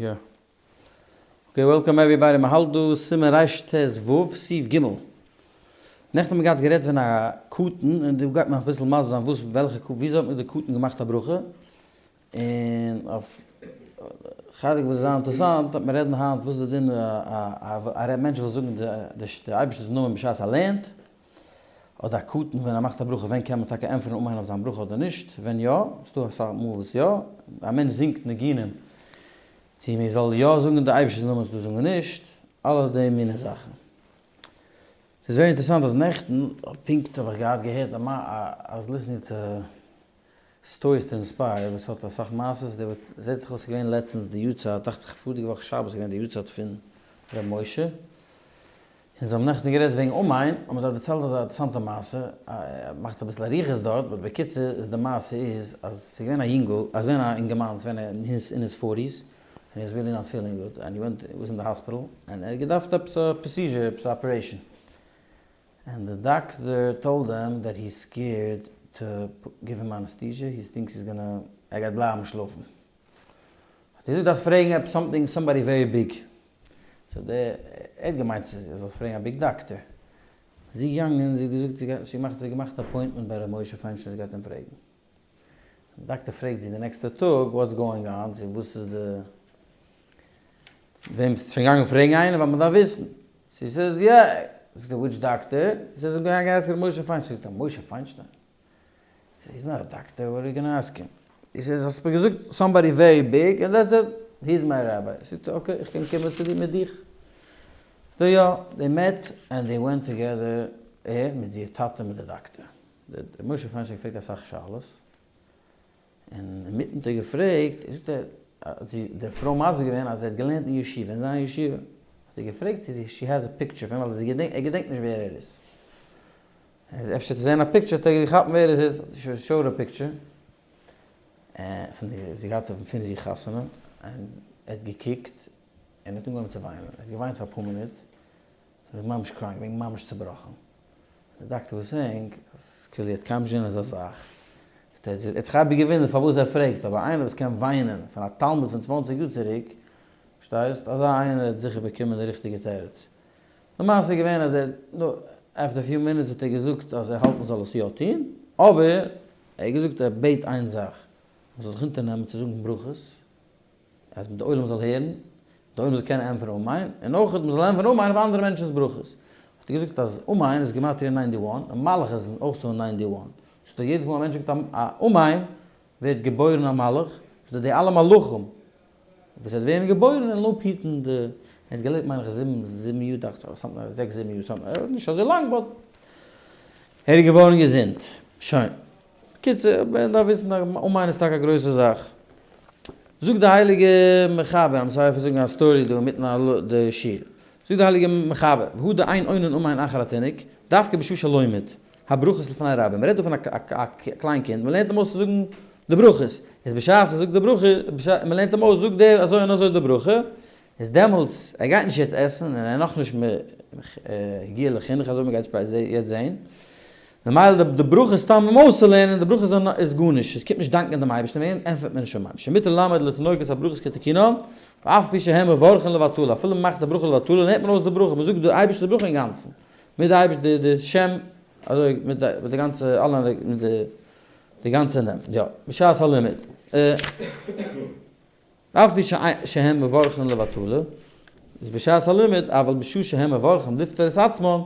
יא. Okay welcome everybody, מען האלט דא סימן רט"ו סעיף ג'. נעכטן האט מען געהאט גערעדט פון א קטן, און דא גייט מען אביסל מסביר זיין וואס וועלכע ק וויאזוי האט מען די קטן געמאכט א ברכה, און אויף חלק וואס איז זייער אינטערעסאנט וועט מען רעדן היינט וואס איז די דין א א מענטש וויל זאגן די די אייבערשטער'ס נאמען בשעת ער לערנט, אדער א קטן ווען ער מאכט א ברכה ווען קען מען טאקע ענטפערן אמן אויף זיין ברכה אדער נישט, ווען יא, ס'דא אסאך מאל וואס יא, א מענטש זינגט ניגונים צו מען זאל יא זאגן די אייבערשטער'ס נאמען צו זאגן נישט, אלע די מיני זאכן. ס'איז זייער אינטערעסאנט אז נעכטן פונקט האב איך געהאט געהערט א I was listening to Stories to Inspire וואס האט אסאך מעשות, די וואס זעט זיך אויס איז געווען לעצטענס די יארצייט, דאכט זיך פאריגע וואך שבת איז געווען די יארצייט פון ר' משה, און זיי האבן נעכטן גערעדט וועגן אמן, האבן זיי דערציילט אזא אינטערעסאנטע מעשה, מאכט אביסל אריכות דארט, but בקיצור איז די מעשה איז אז ס'איז געווען א יונגל, אז געווען א אינגערמאן, ס'איז געווען אין his forties, and he was really not feeling good, and he went, he was in the hospital, און ער האט געדארפט עפעס א procedure, עפעס א operation, and the doctor told him that he's scared to give him anesthesia, he thinks he's gonna, ער גייט בלייבן שלאפן. האט ער געזאגט דארפסט פרעגן עפעס something somebody very big. So דער, ער האט געמיינט ער זאל פרעגן א big doctor. זי איז געגאנגען, זי האט געזאגט זי גייט, זי האט געמאכט א appointment ביי ר' משה פיינשטיין זי גייט אים פרעגן. די דאקטער פרעגט זי די נעקסטע טאג what's going on, צו וואס איז די, וועם ביסטו שוין געגאנגען פרעגן איינער ווייל מען דארף וויסן. זי says יא. זאגט ער which doctor? זי says I'm going ask ר' משה פיינשטיין. זאגט ער משה פיינשטיין? He's not a doctor, what are you gonna ask him? He says האסט מיר געזאגט somebody very big and that's it, he is my rabbi. זאגט ער okay איך קען קומען צו דיר מיט דיך? זאגט ער יא, they met and they went together, ער מיט זיער טאטע מיט די דאקטער. דער משה פיינשטיין האט געפרעגט אסאך שאלות, און אינמיטן האט ער געפרעגט, זאגט ער, האט זי די פרוי מסביר געווען אז ער האט געלערנט אין ישיבה, אין זיין ישיבה, האט ער געפרעגט צו she has a picture פון אים, ווייל זי געדענקט, ער געדענקט נישט ווער ער איז. אפשר האט ער געזען א picture האט ער געכאפט ווער עס איז, she showed a picture, פון די, זי געהאט פון זיך חתונה, און ער האט געקוקט, און ער האט אנגעהויבן צו וויינען, ער האט געוויינט פאר אפאר מינוט, ער איז ממש קראנק געווען, ממש צובראכן. די דאקטער was saying אז כאילו ער האט קיינמאל נישט געזען אזא זאך. ער האט זיך אייביג געוואונדערט פארוואס ער פרעגט, אבער איינער וואס קען וויינען פון א תלמיד פון צוואנציג יאר צוריק, פארשטייסט, אזא איינער האט זיכער באקומען די ריכטיגע תירוץ. די מעשה איז געווען אז ער, נו, after few minutes האט ער געזאגט אז ער האלט מען זאל עס יא טון, אבער ער האט געזאגט ער בעט איין זאך, מען זאל זיך אונטערנעמען צו זאגן ברכות, אז די עולם זאל הערן, די עולם זאל קענען ענטפערן אמן, און אויך מען זאל ענטפערן אמן אויף אנדערע מענטשנ'ס ברכות. האט ער געזאגט אז אמן איז גימטריא ninety one, און מלאך איז אויך so ninety one. זאגט ער יעדעס מאל א מענטש זאגט א אמן ווערט געבוירן א מלאך, זאגט ער די אלע מלאכים וואס וועט ווערן געבוירן וועלן אפהיטן די, ער האט געלעבט מיין איך זיבן זיבן יאר דאכט זיך, something זעקס זיבן יאר something, נישט אזוי לאנג but ער איז געווארן געזונט, שוין. בקיצור, מען דארף וויסן אז אמן איז טאקע א גרויסע זאך. זאגט די הייליגע מחבר, I'm sorry פאר זאגן א story דא אינמיטן די שיעור. זאגט די הייליגע מחבר, והא דאין עונין אמן אחר התינוק, דווקא בשעה שלומד, הברכות לפני רבים. מען רעדט דא פון א קליין קינד, מען לערנט אים אויס צו זאגן די ברכות. איז בשעת ער זאגט די ברכה, מען לערנט אים אויס, זאגט דער אזוי און אזוי די ברכה, איז דעמאלטס, ער גייט נישט יעצט עסן, און ער איז נאכנישט הגיע לחינוך, אזוי מען גייט יעצט זעהן, ממילא די ברכה סתם אים אויסצולערנען, די ברכה איז גארנישט, עס קומט נישט דאנקען דעם אייבערשטן, ווען ענטפערט מען נישט אמן, שמותר ללמד לתינוקות הברכות כתיקונן, ואף על פי שהם מברכין לבטלה, אפילו מען מאכט די ברכה לבטלה, לערנט מען אויס די ברכה, מען זאגט די אייבערשטער'ס ברכה אינגאנצן, מיט די אייבערשטער די שם, אזוי מיט די גאנצע אלע מיט די גאנצע נעמען, יא, בשעת הלימוד. אף פי שהם מברכין לבטלה, איז בשעת הלימוד, אבל בשעה שהם מברכין לפטור את עצמם,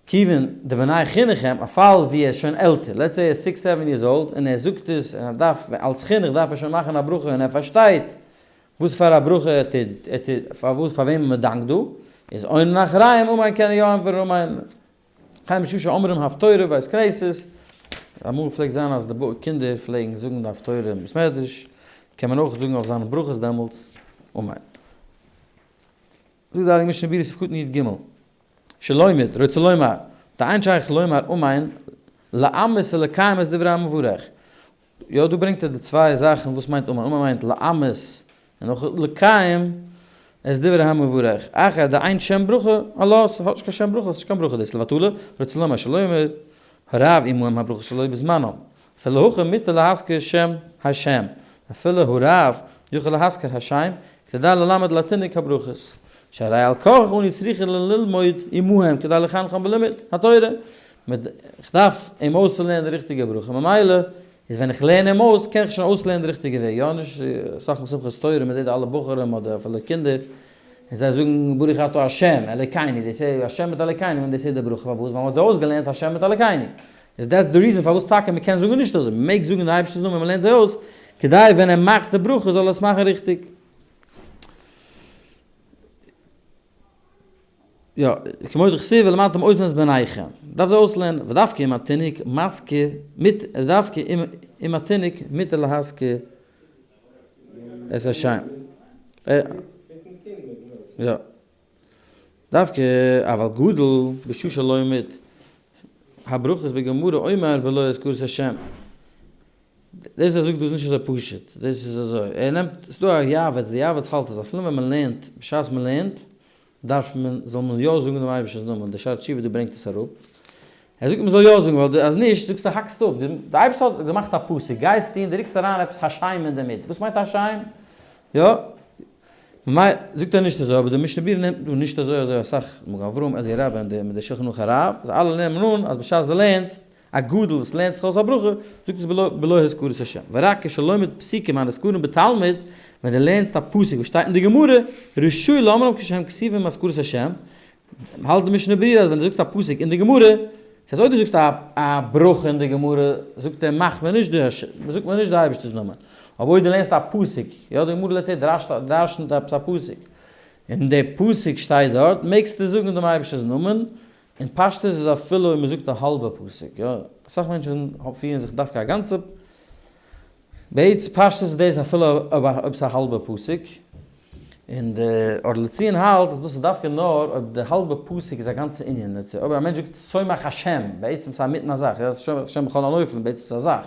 כיוון דבני חינוך הם, א פאל ווי ער איז שוין עלטער, let's say ער איז six seven years old, און ער זאגט עס, און ער דארף, אלס חינוך דארף ער שוין מאכן א ברכה און ער פארשטייט וואס פאר א ברכה ער טוט, ער טוט, פארוואס, פאר וועמען מען דאנקט דא, איז עונין אחריהם אמן קען ער יא ענטפערן אמן. וכן בשעה שאומרים הפטורה בבית כנסת, אמאל פלעגט זיין אז די קינדער פלעגן זאגן די הפטורה אין בית מדרש, קען מען אויך זאגן אויף זיינע ברכות דעמאלטס, אמן. זאגט די הייליגע משנה ברורה סעיף קטן י ג, שלומד, רוצה לומר, דאין שייך לומר אמן לאמת ולקיים את דברי המברך. יא דא ברענגט ער די צוויי זאכן וואס מיינט אמן, אמן מיינט לאמת און אויך לקיים את דברי המברך, אחר דאין שם ברכה עלה, ס'האט נישט קיין שם ברכה, ס'נישט קיין ברכה דאס לבטלה, רוצה לומר שלומד הרב עמהם הברכה שלא בזמנם, אפילו הכי מותר להזכיר שם השם, אפילו הרב. יכול להזכיר השם, כדי ללמד לתינוק הברכות, שהרי על כרחך אנו צריכין ללמוד עמהם כדי לחנכם בלימוד התורה, איך דארף אים אויסצולערנען די ריכטיגע ברכה, ממילא איז ווען איך לערן אים אויס קען איך שוין אויסלערנען די ריכטיגע וועג, יא נישט אסאך מאל שמחת תורה מען זעט די אלע בחורים אדער אפילו קינדער און זיי זאגן ברוך אתה ה' אלוקינו, they say השם מיט אלוקינו ווען they say די ברכה, פארוואס? ווייל מען האט זיי אויסגעלערנט השם מיט אלוקינו, איז that's the reason פארוואס טאקע מען קען זאגן נישט אזוי, מען מעג זאגן די אייבערשטענס נאמען מען לערנט זיי אויס, כדי ווען ער מאכט די ברכה זאל ער עס מאכן ריכטיג. יא, כמו דכתיב ולמדתם אותם את בניכם, דארף זיי אויסלערנען, ודווקא עם התינוק מזכיר מיט, ודווקא עם התינוק מותר להזכיר את השם. יא. דווקא אבל גדול בשעה שלומד הברכות בגמרא אומר בלא הזכרת השם. דאס ער זאגט דא איז נישט אזוי פשוט, דאס איז אזוי, ער נעמט, ס'איז דא א יעבץ, די יעבץ האלט אז אפילו ווען מען לערנט, בשעת מען לערנט, דארף מען, זאל מען יא זאגן דעם אייבערשטנ'ס נאמען, דער שערי תשובה דא ברענגט עס אראפ, ער זאגט מען זאל יא זאגן, ווייל אז נישט זאגסטו האקסטו אפ, די אייבערשטער האט געמאכט א פסוק, גייסטו און דו רוקסט אריין עפעס השם אינדערמיט, וואס מיינט השם? יא? ממילא זאגט ער נישט אזוי, אבער די משנה ברורה נעמט אן נישט אזוי, אזוי אסאך מגן אברהם, אלי' רבה און די מיט די שלחן ערוך הרב, זיי אלע נעמען אן אז בשעת דו לערנסט, א גדול וואס לערנט זיך אויס א ברכה, זאגט עס בלא הזכרת השם. ורק כשלומד פסוקים הנזכרים בתלמוד, ווען דו לערנסט א פסוק וואס שטייט אין די גמרא, רשאי לאומרם כשהם כתובים הזכרת השם, האלט די משנה ברורה אז ווען דו זאגסט א פסוק אין די גמרא, דאס הייסט אויב דו זאגסט א ברכה אין די גמרא, זאגט ער מאכט מען נישט די זאגט מען נישט די אייבערשטער'ס נאמען, אבער אויב דו לערנסט א פסוק, יא די גמרא let's say דרש'נט עפעס א פסוק, און די פסוק שטייט דארט, מעגסטו זאגן דעם אייבערשטער'ס נאמען, און פשטות איז אפילו אויב מען זאגט א האלבע פסוק, יא, אסאך מענטשן פירן זיך דווקא א גאנצע, בעת פשטות איז דאס אפילו אויב ס'איז א האלבע פסוק, און די אור לציון האלט אז דאס איז דווקא נאר אויב די האלבע פסוק איז א גאנצע ענין, let's say אויב א מענטש זאגט סומך השם, בעצם ס'איז אינמיטן א זאך, יא, סומך השם בכל הנופלים, בעצם ס'איז א זאך,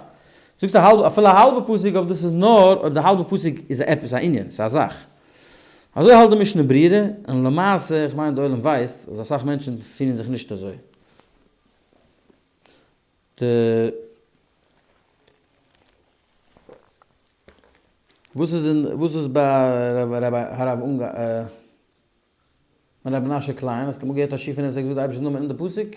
זאגסט א האלבע, אפילו א האלבע פסוק אבער דאס איז נאר אויב די האלבע פסוק איז עפעס א ענין, ס'איז א זאך. אזוי האלט די משנה ברורה, און למעשה, איך מיין די עולם ווייסט אז אסאך מענטשן פירן זיך נישט אזוי. די וואס איז אין וואס איז ביי הרב אונגאר רבי מנשה קליין האסט אמאל געהערט א שיעור פון אים וואס ער האט געזאגט די אייבערשטער'ס נאמען אין די פסוק?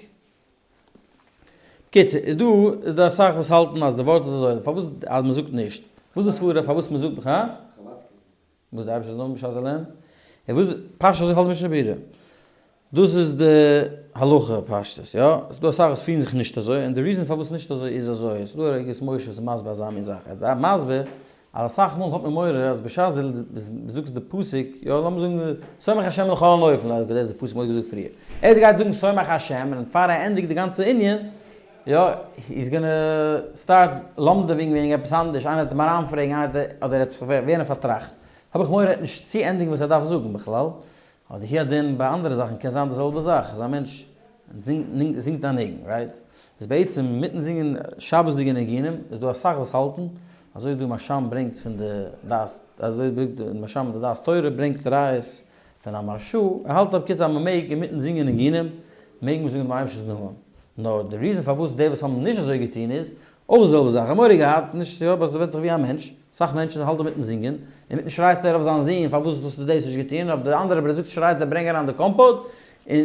בקיצור איז דא איז דא אסאך וואס האלטן אז די ווארט איז אזוי פארוואס אז מען זאגט נישט וואס איז די סברה פארוואס מען זאגט הא? וואס די אייבערשטער'ס נאמען בשעת זיי לערנען, און וואס פשטות אזוי האלט די משנה ברורה. דאס איז די הלכה פשטות, יא? ס'איז דא אסאך וואס פירן זיך נישט אזוי, און די reason פארוואס נישט אזוי איז אזוי, ס'איז דא א אגרות משה וואס איז מסביר אזא מין זאך, ער איז מסביר אז אסאך מאל האט מען מורא אז בשעת דו זאגסט די פסוק, יא לאמיר זאגן סומך השם לכל הנופלים, אקעי דאס איז די פסוק מ'האט געזאגט פריער, ער גייט זאגן סומך השם און פאר ער ענדיגט די גאנצע ענין, יא, he's gonna start לומד'עווינג וועגן עפעס אנדערש, איינער וועט אים אריינפרעגן, איינער וועט, אדער ער וועט זיך ווערן פארטראכט. האב איך מורא ער וועט נישט צוענדיגן וואס ער דארף זאגן בכלל. אדער הוא הדין ביי אנדערע זאכן קען זיין די זעלבע זאך, אז א מענטש זינגט א ניגון, right? איז בעצם מיטן זינגען שבת'דיגע ניגונים איז דא אסאך וואס האלטן, אזוי דא מהרש"ם ברענגט פון די דעת, אזוי ברענגט מהרש"ם די דעת תורה ברענגט ראיות פון א מהרש"א, ער האלט בקיצור אז מען מעג אינמיטן זינגען ניגונים, מעג מען זאגן דעם אייבערשטנ'ס נאמען, נאר די reason פארוואס די וואס האבן נישט אזוי געטון איז, אויך די זעלבע זאך, ער מורא געהאט, נישט יא, אבער ס'ווענדט זיך ווי א מענטש, אסאך מענטשן האלט אינמיטן זינגען, אינמיטן שרייט ער אויף זיין זון פארוואס האסטו דאס נישט געטון, אויף די אנדערע ברעט זאגט שרייט ער ברענג אריין די קאמפאוט, און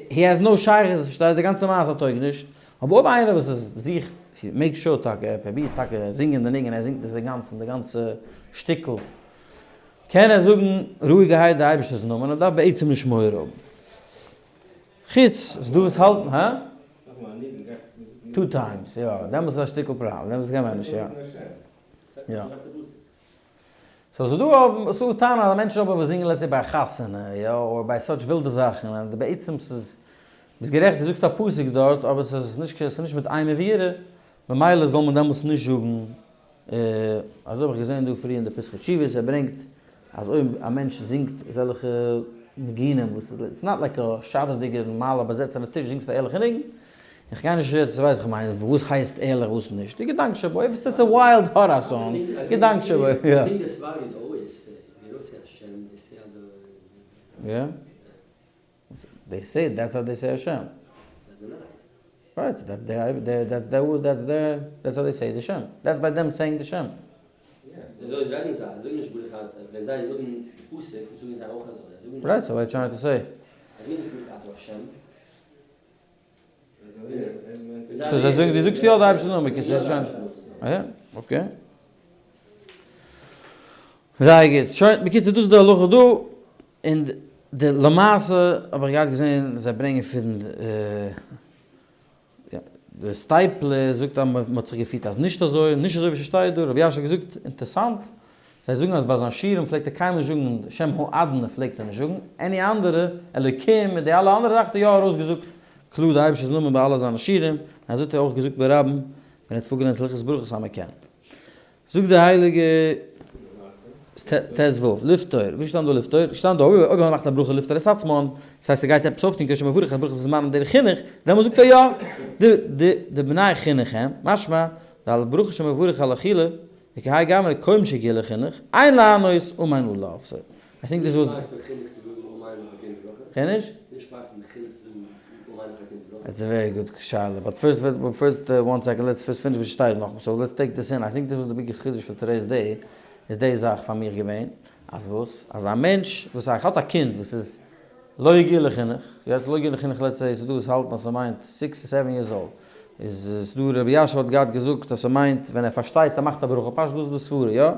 he has no שייכות, פארשטייסט די גאנצע מעשה טויג נישט, אבער אויב איינער וואס איז זיך make sure טאקע, ער פרובירט טאקע זינגען די ניגון, ער זינגט עס אינגאנצן די גאנצע שטיקל, קען ער זאגן רואיגערהייט די אייבערשטער'ס נאמען, ער דארף בעצם נישט מורא האבן. חוץ ס'איז דא וואס האלטן, הא? two times, יא, דעמאלטס איז א שטיקל פראבלעם, דעמאלטס קען מען נישט, יא. יא. so ס'איז דא ס'איז דא טענה אז מענטשן אבער וואס זינגען let's say ביי א חתונה, יא, אדער ביי such ווילדע זאכן, און בעצם ס'איז, ביסט גערעכט דו זאגסט א פסוק דארט, אבער ס'איז נישט ס'איז נישט מיט אימה ויראה, ממילא זאל מען דעמאלטס נישט זאגן אזוי האב איך געזען דא פריער אין די פתחי תשובות, ער ברענגט אז אויב א מענטש זינגט אזעלכע ניגונים וואס איז it's not like א שבת'דיגע נארמאלע באזעצענע טיש זינגסט א ערליכע ניגון, איך גיי נישט יעצט ווייס איך מיין וואס הייסט ערליך וואס נישט, די געדאנק שבו, if it's a wild הארא song, געדאנק שבו, יא. יא. They say that's how they say השם. Right, that's their, that's their, that's their, that's how they say the שם. That's by them saying the שם. Right, so what you trying to say? So זיי זאגן, דו זאגסט יא די אייבערשטער'ס נאמען, בקיצור, שוין. יא, okay. זייער גוט. שוין, בקיצור דאס איז די הלכה דא, און די למעשה האב איך געהאט געזען זיי ברענגען פון די סטייפלער זאגט אז מען האט זיך געפירט אז נישט אזוי, נישט אזוי ווי ס'שטייט דא, רבי יאשע האט געזאגט, אינטערסאנט, זיי זאגן אז ביי זיין שיעורים פלעגט ער קיינמאל נישט זאגן שם האדנ פלעגט ער נישט זאגן, any אנדערע, אלוקים מיט די אלע אנדערע זאכן האט ער יא ארויסגעזאגט קלאר די אייבערשטער'ס נאמען ביי אלע זיינע שיעורים, און אזוי האט ער אויך געזאגט ברבים ווען ער האט פארגעלערנט הלכות ברכות אז מען קען. זאגט די הייליגע ט ו, לפטור, ווי שטאנט דא לפטור? שטאנט דא אויב מען מאכט א ברכה לפטור את עצמן, דאס הייסט ס'גייט עפעס אויפטון כשמברך את ברכה בזמן דרך חינוך, דעמאלס זאגט ער יא, די די די בני חינוך הם, משמע, דעל ברכה שמברך על אכילה, וכהאי גוונא קוים שהגיע לחינוך, אין לענות אמן עליו, so I think this was. חינוך? It's a very good שאלה, but first first one second let's first finish וואס שטייט נאך, so let's take this in, I think this was the biggest חידוש פאר today's day, איז די זאך פאר מיך געווען, אז וואס? אז א מענטש וואס האט א קינד וואס איז לא הגיע לחינוך, יעצט לא הגיע לחינוך let's say ס'דא וואס האלטן אז ס'מיינט six to seven years old, איז ס'דא רבי יאשע האט געהאט געזאגט אז ס'מיינט ווען ער פארשטייט ער מאכט א ברכה, פשט דאס איז די סברה, יא?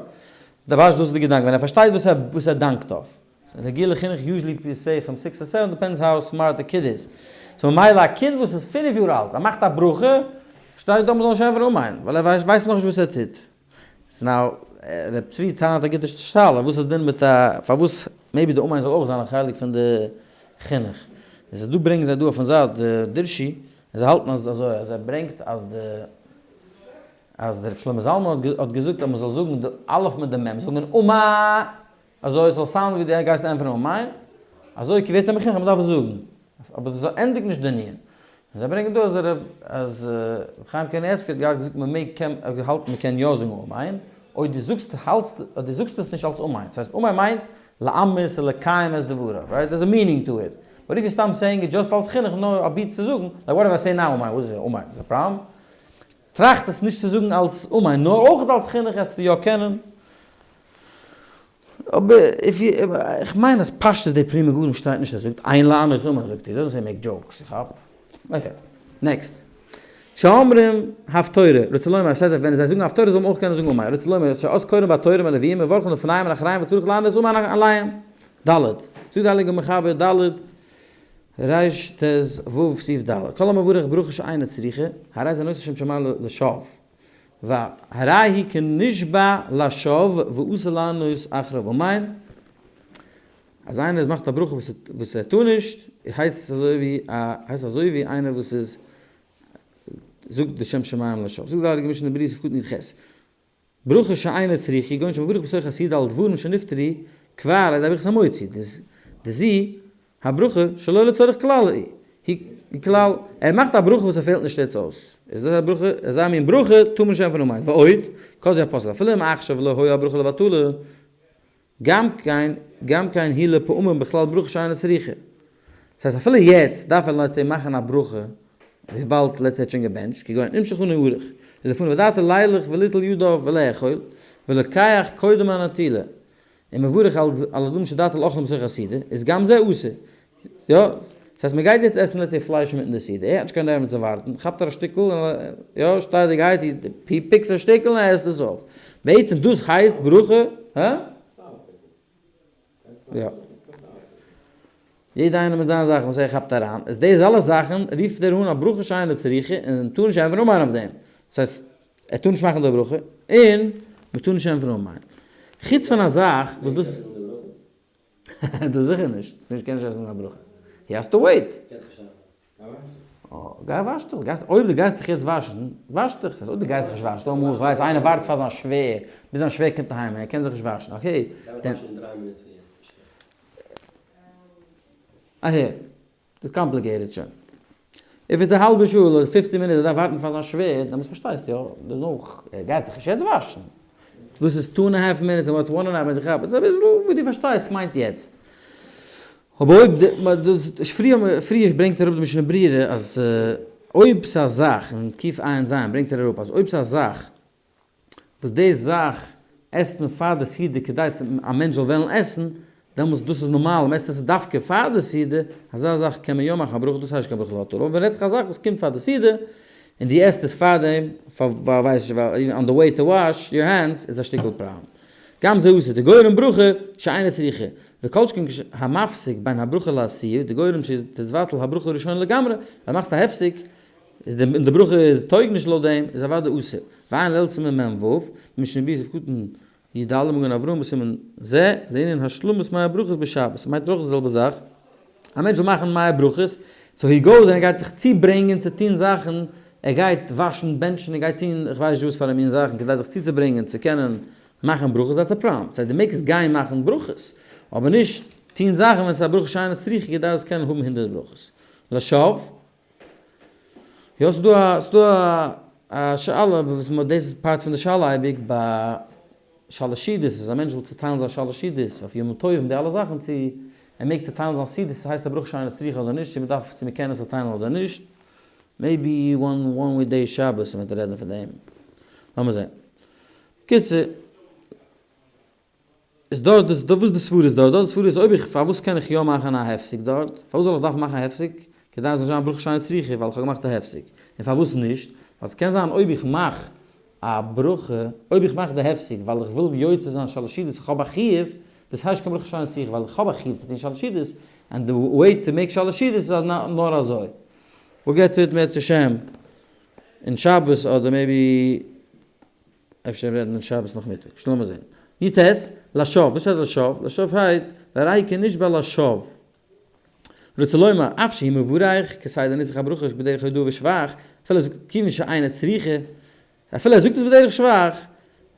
די פשט דאס איז די געדאנק, ווען ער פארשטייט וואס ער דאנקט אויף. רגיל לחינוך usually people say from six to seven depends how smart the kid is. So ממילא א קינד וואס איז פינף יאר אלט ער מאכט א ברכה שטייט דא מ'זאל נישט ענטפערן אמן ווייל ער ווייסט נאכנישט וואס ער טוט. So now ר' צבי טענה'ט א גוטע שאלה וואס איז דין מיט א פארוואס maybe די אמן זאל אויך זיין א חלק פון די חינוך. איז דא ברענגען זיי דא אויפן זייט די דרשי און זיי האלטן אז אזוי אז ער ברענגט אז די אז דער ר' שלמה זלמן האט געזאגט אז מ'זאל זאגן די אלף מיט די מ' זאגן אמן אזוי עס זאל sound ן ווי דו גייסט ענטפערן אמן, אזוי ווערט ער מחונך אז מען דארף עס זאגן, אבער דאס ענדיגט נישט די ענין. און זיי ברענגען דא אז ר' אז ר' חיים קניבסקי האט געהאט געזאגט מען מעג קען ער האט געהאלטן מען קען יא זאגן אמן, אויב דו זאגסט האלטסט אויב דו זאגסט עס נישט אלס אמן, ס'הייסט אמן מיינט לאמת ולקיים את דבריו, right? There's a meaning to it. But if you סתם saying it just אלס חינוך נאר אבי צו זאגן, like what if I say now אמן, וואס איז אמן? איז א פראבלעם? טראכט עס נישט צו זאגן אלס אמן נאר אויך אלס חינוך וועסטו יא קענען. אבער איך מיין אז פשטות די פרי מגדים שטייט נישט ער זאגט אין לענות אמן זאגט ער doesn't say make jokes איך כאפ okay next שאומרים הפטורה רוצה לומר אז שטייט ווען זיי זאגן הפטורה זאל מען אויך קענען זאגן אמן רוצה לומר שאז קוראים בתורה מלווים מברכין לפניהם ולאחריהם וצריך לענות אמן עליהם ד' זאגט די הייליגע מחבר ד' ריש ט ו סעיף ד' כל המברך ברכה שאינה צריכה הרי זה נושא שם שמים לשווא והרי היא כנשבע לשווא ואסור לענות אחריו אמן, אז איינער מאכט א ברכה וואס ער טאר נישט, הייסט עס אזוי ווי א הייסט אזוי ווי איינער וואס איז זאגט די שם שמים לשווא. זאגט די הייליגע משנה ברורה סעיף קטן י ח, ברכה שאינה צריכה כגון שמברך בתוך הסעודה על דברים שנפטרו כבר על ידי ברכת המוציא, דזו הברכה שלא לצורך כלל היא כלל, ער מאכט א ברכה וואס ער פעלט נישט יעצט אויס, איז דאס א ברכה, אזא מין ברכה טאר מען נישט ענטפערן אמן, ועוד, כל זה הפוסק אפילו אם עכשיו לא היה הברכה לבטלה, גם כן, גם כן היא לפעמים בכלל ברכה שאינה צריכה. דאס הייסט אפילו יעצט דארף ער let's say מאכן א ברכה, וויבאלד let's say ער האט שוין געבענטשט, כגון אם שולחנו ערוך, ולפניו ודעתו לילך וליטול ידיו ולאכול, ולוקח קודם הנטילה, און מברך על הדברים שדעתו לאכלם בתוך הסעודה, איז גם זה אסור. יא, דאס הייסט מען גייט יעצט עסן let's say פלייש אינמיטן די סעודה, ער האט נישט קיין נערוון צו ווארטן, כאפט ער א שטיקל און יא, שטיידיגערהייט he picks א שטיקל און ער עסט עס אויף. בעצם דאס הייסט ברכה, הא? יא. יעדע איינער מיט זיין זאך וואס ער כאפט אריין, איז דאס אלע זאכן רופט ער אן א ברכה שאינה צריכה און מען טאר נישט ענטפערן אמן אויף דעם. דאס הייסט ער טאר נישט מאכן די ברכה און מען טאר נישט ענטפערן אמן. חוץ פון א זאך וואס דאס. דאס זיכער נישט. נישט קען נישט עסן אן א ברכה. He has to wait. גיי וואש דיך. גייסט אויב דו גייסט דיך יעצט וואשן, וואש דיך. דאס אויב דו גייסט זיך נישט וואשן, אמאל איך ווייס איינער ווארט פאר זיין שווער, ביז זיין שווער קומט אהיים און ער קען זיך נישט וואשן, okay. אהער. דאס complicated שוין. If it's א האלבע שעה אדער fifteen מינוט ער דארף ווארטן פאר זיין שווער, דעמאלטס פארשטייסטו יא, דאס נאך, ער גייט זיך נישט יעצט וואשן. וואס איז two and half minutes און what's one and half minutes, איך כאפ, איז אביסל וואס דו פארשטייסט מיינט יעצט. אבער אויב די, פריער פריער ברענגט ער אראפ די משנה ברורה אז אויב ס'איז א זאך, אין קע"ז ברענגט ער אראפ אז אויב ס'איז א זאך וואס די זאך. עסט מען פאר די סעודה כדי צו א מענטש זאל וועלן עסן, דעמאלטס דאס איז נארמאל, מען עסט עס דווקא פאר די סעודה, אזא זאך קען מען יא מאכן א ברכה, דאס הייסט נישט קיין ברכה לבטלה, אבער מען רעדט זיך א זאך וואס קומט פאר די סעודה, און דו עסט עס פארדעם, פאר ווייס נישט ווייל on the way to wash your hands איז א שטיקל פראבלעם. גם זה אסור, דגורם ברכה שאינה צריכה, וכל שכן המפסיק בין הברכה לעשיה, דגורם שתתבטל הברכה הראשונה לגמרי, אז מאכסט א הפסק, איז די און די ברכה איז טויג נישט לויט דעם, איז אוודאי אסור. ועיין לעיל סימן מ ו, משנה ברורה סעיף קטן י ד מגן אברהם בסימן זה, לענין השלמת מאה ברכות בשבת, ס'מיינט אויך די זעלבע זאך, א מענטש זאל מאכן מאה ברכות, so he goes און ער גייט זיך צוברענגען צו טון זאכן, ער גייט וואשן, בענטשן, ער גייט טון איך ווייס נישט וואס פאר א מין זאכן כדי זיך צוצוברענגען צו קענען מאכן ברכות, that's a problem, ס'הייסט דו מעגסט גיין מאכן ברכות, אבער נישט טון זאכן ווען ס'איז א ברכה שאינה צריכה כדי זאלסט קענען האבן הונדרעט ברכות. לשוא. יא ס'דא א ס'דא א שאלה וואס מ'האט דאס איז part פון די שאלה אייביג ביי שלש סעודות אז א מענטש זאל צוטיילן זיין שלש סעודות אויף ימים טובים די אלע זאכן צו ער מעג צוטיילן זיין סעודות ס'הייסט א ברכה שאינה צריכה אדער נישט צו מ'דארף צו מ'קען עס צוטיילן אדער נישט maybe one one week day שבת מ'וועט רעדן פון דעם לאמיר זען קיצור. איז דארט דאס וואס די סברה איז דארט, דארט די סברה איז אויב איך פארוואס קען איך יא מאכן א הפסק דארט, פארוואס זאל איך דארפן מאכן א הפסק, כדי עס זאל נישט זיין ברכה שאינה צריכה ווייל איך האב געמאכט א הפסק, און פארוואס נישט, ווייל ס'קען זיין אויב איך מאך א ברכה, אויב איך מאך די הפסק ווייל איך וויל יוצא זיין שלש סעודות איך האב א חיוב, דאס הייסט קיין ברכה שאינה צריכה ווייל איך האב א חיוב צו טון שלש סעודות, and the way to make שלש סעודות איז נאר אזוי. We'll get to it מערצעשעם אין שבת אדער maybe. אפשר רעדן מען שבת נאכמיטאג, שלאמיר זען. י ט, לשוא, וואס הייסט לשוא? לשוא הייט, והראי' כנשבע לשוא. רוצה לומר, אף שהיא מברך, כסדר נוסח הברכה בדרך הודאה ושבח, אפילו ער זאגט כיוון שאינה צריכה, אפילו ער זאגט עס בדרך שבח,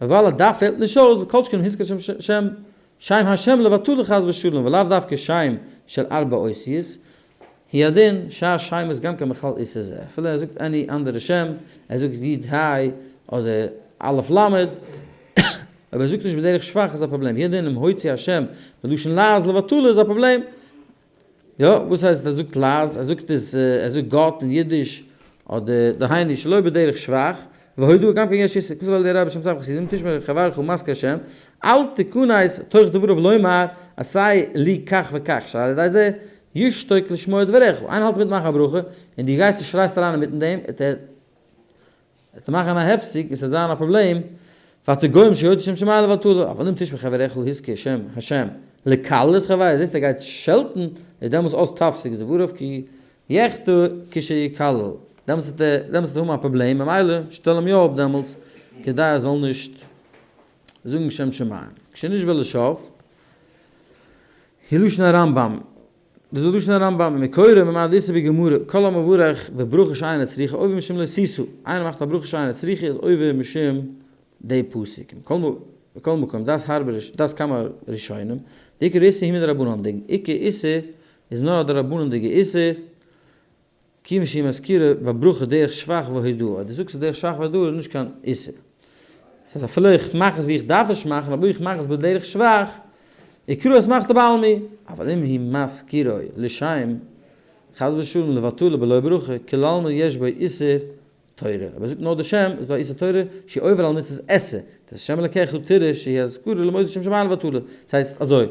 ווייל א דף פעלט נישט אויס, כל שכן הזכיר שם שם שם השם לבטלה חס ושלום, ולאו דווקא שם של ארבע אותיות, הוא הדין, שאר שמות גם כן בכלל איסור זה, אפילו ער זאגט any אנדערע שם, ער זאגט י' ה' אדער א' ל', אויב ער זאגט נישט בדרך שבח איז א פראבלעם, הוא הדין אם הוציא השם בלשון לעז לבטלה איז א פראבלעם, יא, וואס הייסט ער זאגט לעז, ער זאגט עס, ער זאגט גאט אין אידיש, אדער דהיינו שלא בדרך שבח, והודאה גם כן יש איסור, כתב על ידי רבי שם ספר חסידים, תשמע חברך ומזכיר השם, אל תכנס תוך דבריו לומר עשה לי כך וכך, שעל ידי זה ישתוק לשמוע דבריך, איינער האלט אינמיטן מאכן א ברכה, און דו גייסט און שרייסט אריין אינמיטן דעם, וועט ער וועט ער מאכן א הפסק און ס'וועט זיין א פראבלעם, ואתה גורם שיוציא שם שמים לבטלה, אבל אם תשמע חברך הזכיר שם השם לקלל את חברו, זעסט ער גייט שעלטן, איז דעמאלס אז תפסיק דבריו כי יחטא כשיקלל, דעמאלס וועט ער דעמאלס וועט ער האבן א פראבלעם, ממילא שטעל אים יא אפ דעמאלס, כדי ער זאל נישט זאגן שם שמים. כשנשבע לשווא. היא לשון הרמב ם, דאס איז לשון הרמב ם, ומקורו ממאי דאיתא בגמרא, כל המברך בברכה שאינה צריכה עובר משום לא תשא, איינער מאכט א ברכה שאינה צריכה איז עובר משום די פסוק, מכל מקום דעת הרבה דעת כמה ראשונים, די עיקר איסור היא מדרבנן, די עיקר איסור איז נאר א דרבנן'דיגע איסור, כיוון שהיא מזכירה בברכה דרך שבח והודאה, אז דו זאגסט דרך שבח והודאה איז נישט קיין איסור. דאס הייסט אפילו איך מאך עס ווי איך דארף עס מאכן, אבער איך מאך עס בדרך שבח, יקרא אסמכתא בעלמא, אבל אם היא מזכירה לשם חס ושלום לבטלה בלא ברכה, כולי עלמא יש בו איסור תורה, אויב ער זאגט נאר די שם איז דא א איסור תורה שהוא עובר על מצות עשה, דאס שם אלקיך תראה שהיא הזכרה למוציא שם שמים לבטלה, דאס הייסט אזוי,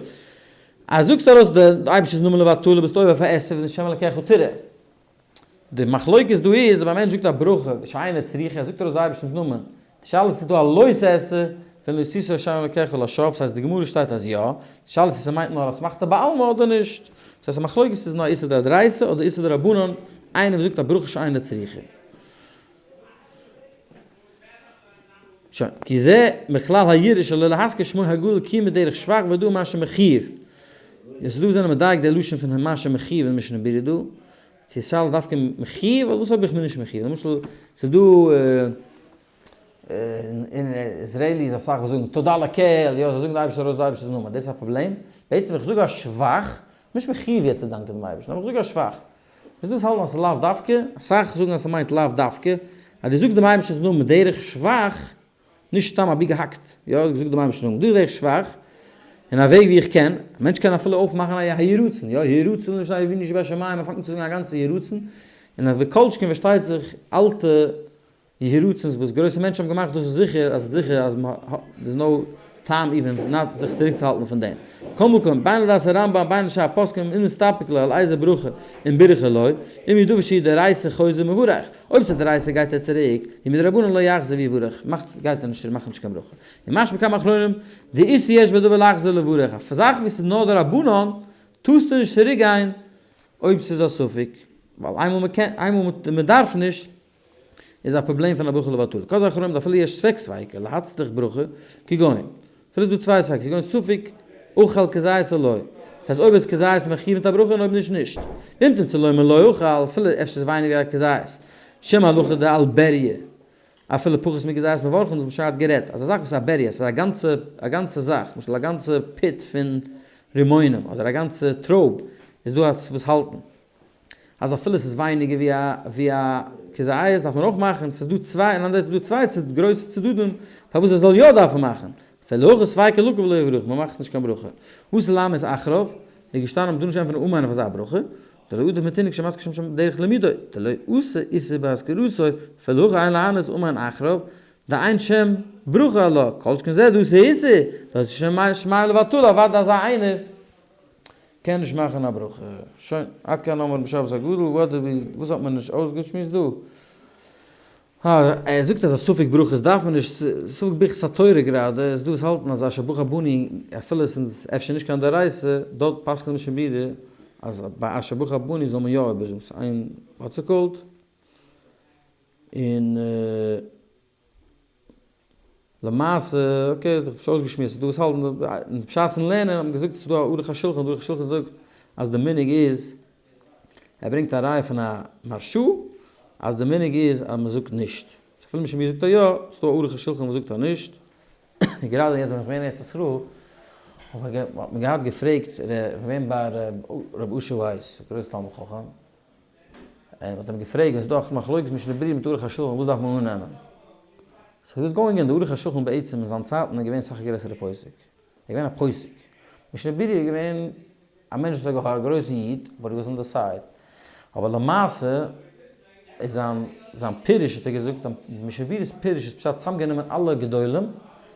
אז זאגסט ארויס די אייבערשטער'ס נאמען לבטלה ביסטו עובר אויף א עשה פון שם אלקיך תראה. די מחלוקת דא איז אויב א מענטש זאגט א ברכה שאינה צריכה ער זאגט ארויס די אייבערשטענס נאמען, די שאלה איז צו ס'איז דא א לא תעשה פון לא תשא שם אלקיך לשווא, ס'הייסט די גמרא שטייט אז יא, די שאלה איז צו ס'מיינט נאר אסמכתא בעלמא אדער נישט, ס'הייסט א מחלוקת איז נאר איסור דאורייתא אדער איסור דרבנן, איינער וואס זאגט א ברכה שאינה צריכה. שוין, כי זה מכלל היראה שלא להזכיר שמו הגדול כי מדרך שבח והודאה מה שמחייב. יעצט דא זענען מדייק די לשון פון מה שמחייב אין משנה ברורה דא, צו עס שאלה דווקא מחייב אדער וואס האב איך מיר נישט מחייב, למשל ס'איז דא אין Israelis אסאך וואס זאגן תודה לקל, יא זיי זאגן די אייבערשטער ארויס די אייבערשטער'ס נאמען, דאס איז א פראבלעם? בעצם איך זאג א שבח, נישט מחייב יעצט צו דאנקען דעם אייבערשטן, אבער איך זאג א שבח. איז דאס האלטן אז ס'איז לאו דווקא, אסאך זאגן אז ס'מיינט לאו דווקא, אז דו זאגסט דעם אייבערשטענס נאמען בדרך שבח, נישט סתם אבי געהאקט, יא, געזאגט דעם אייבערשטנ'ס נאמען בדרך שבח, אין א וועג ווי איך קען, א מענטש קען אפילו אויפמאכן א יהי רצון, יא, יהי רצון לפני אבינו שבשמים, מען פאנגט אן צו זאגן א גאנצע יהי רצון, און אז וכל שכן פארשטייט זיך אלטע יהי רצון'ס וואס גרויסע מענטשן האבן געמאכט, דאס איז זיכער אז זיכער אז מ'האט, there's no. טעם even not זיך צוריקצוהאלטן פון דעם. כל מקום, בין לדעת הרמב"ם בין לשאר הפוסקים אם נסתפק לו על איזה ברכה אם בירך או לא, אם ידוע שהיא דאורייתא חוזר ומברך. אויב ס'איז דאורייתא גייט ער צוריק, ואם מדרבנן לא יחזור ויברך, מאכט גייט ער נישט צוריק מאכט נישט קיין ברכה. ומשמע כמה אחרונים, דאיסור יש בדבר לחזור לברך, א זאך וואס איז נאר דרבנן, טארסטו נישט צוריק גיין אויב ס'איז א ספק, ווייל איינמאל מ'קען איינמאל מ'דארף נישט, איז א פראבלעם פון א ברכה לבטלה. כז אחרונים דאפילו יש ספק ספיקא להצדיק ברכה, כגון, אפילו איז דא צוויי ספיקות, כגון ספק אכל כזית או לא. דאס הייסט אויב איז כזית איז מען מחויב מיט א ברכה און אויב נישט נישט. ואם תמצא לומר לא אכל, אפילו אפשר איז ווייניגער א כזית. שם הלכה דעל בריה, אפילו פחות מכזית מברכין, דאס האט מען שוין געהאט גערעדט, אז א זאך וואס איז א בריה, ס'איז א גאנצע א גאנצע זאך, למשל א גאנצע פת פון רימונים, אדער א גאנצע טרויב, איז דא וואס האלטן. אז אפילו ס'איז ווייניגער ווי א ווי א כזית דארף מען אויך מאכן, ס'איז דא צוויי אין אנדערע איז דא צוויי צד גרויסע צדדים פארוואס ער זאל יא דארפן מאכן, אפילו הכי ספיקא לקי ולא יברך, מ'מאכט נישט קיין ברכה. וואס איז לעמית אחריו? איז געשטאנען מ'טאר נישט ענטפערן אמן אויף אזא ברכה, דלא עדיף מתינוק שמזכיר שם שם דרך לימודו, דלא עשה איסור בהזכרתו, אפילו הכי אין לענות אמן אחריו, דאין שם ברכה עלה, כל שכן זה דאס איז איסור, דאס איז שם שמיה לבטלה, אוודאי אזא איינער קען נישט מאכן א ברכה. שוין, עד כאן אמרנו בשבת הגדול, what did we, וואס האט מען נישט אויסגעשמועסט דא? אה, ער זאגט אז א ספק ברכות דארף מען נישט, ספק ברכת התורה גראדע, איז דא וואס האלטן אז אשר בחר בנו, אפילו עס איז אפשר נישט קיין דאורייתא, דארט פסק'נט משנה ברורה אז ביי אשר בחר בנו זאל מען יא איבערזאגן, ס'איז איין what's it called, און. למעשה, okay, איך האב שוין אויסגעשמועסט, ס'איז דא וואס האלטן, בשעת'ן לערנען האט מען געזאגט ס'איז דא א ערוך השולחן, דער ערוך השולחן זאגט אז די מנהג איז, ער ברענגט א ראיה פון א מהרש"א, אז די מנהג איז אז מ'זאגט נישט. אפילו משנה ברורה זאגט ער יא, ס'איז דא א ערוך השולחן וואס זאגט אז נישט. גראדע יעצט ווען איך בין אין ארץ ישראל, האט מען געהאט געפרעגט, איך בין געווען ביי ר' אשר ווייס, א גרויס תלמיד חכם, און מ'האט אים געפרעגט ווען ס'איז דא א מחלוקת משנה ברורה מיט ערוך השולחן וואס דארף מען אננעמען? so he was going in, די ערוך השולחן בעצם אין זיין צייטן איז געווען אסאך א גרעסערע פוסק, ער איז געווען א פוסק, משנה ברורה איז געווען א מענטש וואס האט געהאט א גרויסן איד, but he was on the side, אבער למעשה איז זיין זיין פירוש האט ער געזאגט, משנה ברורה'ס פירוש איז פשט צוזאמגענומען אלע גדולים,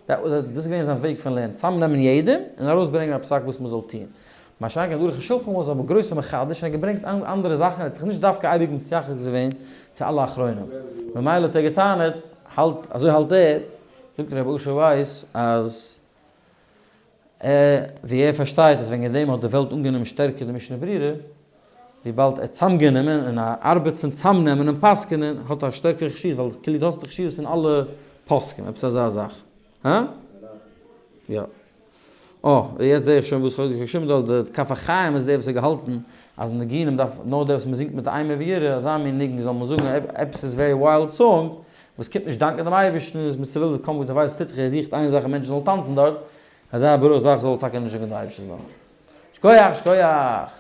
דאס איז געווען זיין וועג פון לערנען, צוזאמנעמען יעדעם און ארויסברענגען א פסק וואס מ'זאל טון. מה שאין כן ערוך השולחן וואס איז א גרויסע מחדש און האט געברענגט אנדערע זאכן, ער האט זיך נישט דווקא אייביג מתייחס געווען צו אלע אחרונים, ממילא האט ער געטענה'ט, האלט, אזוי האלט ער, זאגט רבי אשר ווייס אז ער, ווי ער פארשטייט אז וועגן דעם האט די וועלט אנגענומען שטערקער די משנה ברורה, וויבאלד ער האט צאמגענומען, און א ארבעט פון צאמנעמען און פסק'ענען האט א שטערקערע חשיבות, ווייל כאילו דו האסט די חשיבות פון אלע פוסקים, עפעס אזא זאך. הא? יא. אה, יעצט זעה איך שוין וואס כ'האב געשריבן דא, אז די כף החיים איז דער וואס האט געהאלטן אז ניגונים דארף נאר דער וואס מ'זינגט מיט אימה ויראה, אזא מין ניגון זאל מען זאגן, עפעס איז very wild song, וואס קומט נישט דאנקען דעם אייבערשטן, איז מ'איז צעווילדעט קוים וואס ער ווייסט וואס טוט זיך, ער זוכט איין זאך אז מענטשן זאלן טאנצן דארט, אזא ברויך זאך זאל ער טאקע נישט זאגן דעם אייבערשטנ'ס נאמען. שכוח שכוח!